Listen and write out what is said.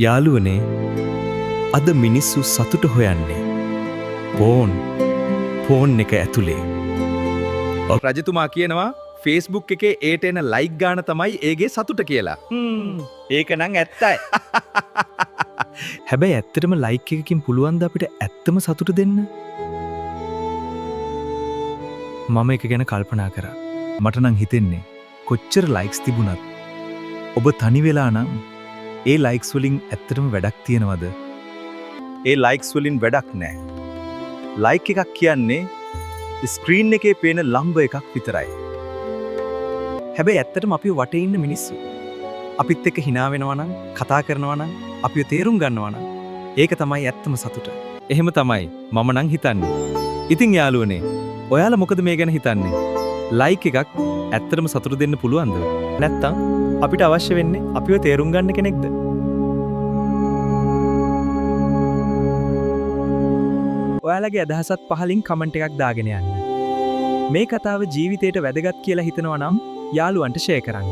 යාළුවනේ, අද මිනිස්සු සතුට හොයන්නේ ෆෝන් ෆෝන් එක ඇතුලේ. රජතුමා කියනවා ෆේස්බුක් එකේ ඒට එන ලයික් ගාන තමයි ඒගේ සතුට කියලා. ඒක නම් ඇත්තයි. හැබැයි ඇත්තටම ලයික් එකකින් පුළුවන් ද අපිට ඇත්තම සතුට දෙන්න? මම ඒක ගැන කල්පනා කරා. මට නම් හිතෙන්නේ කොච්චර ලයික්ස් තිබුණත් ඔබ තනි වෙලා නම් ඒ ලයික්ස් වලින් ඇත්තටම වැඩක් තියනවද? ඒ ලයික්ස් වලින් වැඩක් නෑ. ලයික් එකක් කියන්නේ ස්ක්‍රීන් එකේ පේන ලම්බ එකක් විතරයි. හැබැයි ඇත්තටම අපිව වටේ ඉන්න මිනිස්සු අපිත් එක්ක හිනා වෙනවා නම්, කතා කරනවා නම්, අපිව තේරුම් ගන්නවා නම්, ඒක තමයි ඇත්තම සතුට. එහෙම තමයි මම නම් හිතන්නේ. ඉතින් යාළුවනේ, ඔයාලා මොකද මේ ගැන හිතන්නේ? ලයික් එකක් ඇත්තටම සතුට දෙන්න පුළුවන්ද? නැත්තම් අපිට අවශ්‍ය වෙන්නේ අපිව තේරුම් ගන්න කෙනෙක්ද? ඔයාලගේ අදහසත් පහලින් කමෙන්ට් එකක් දාගෙන යන්න. මේ කතාව ජීවිතේට වැදගත් කියලා හිතනවා නම් යාළුවන්ට ෂෙයා කරන්න.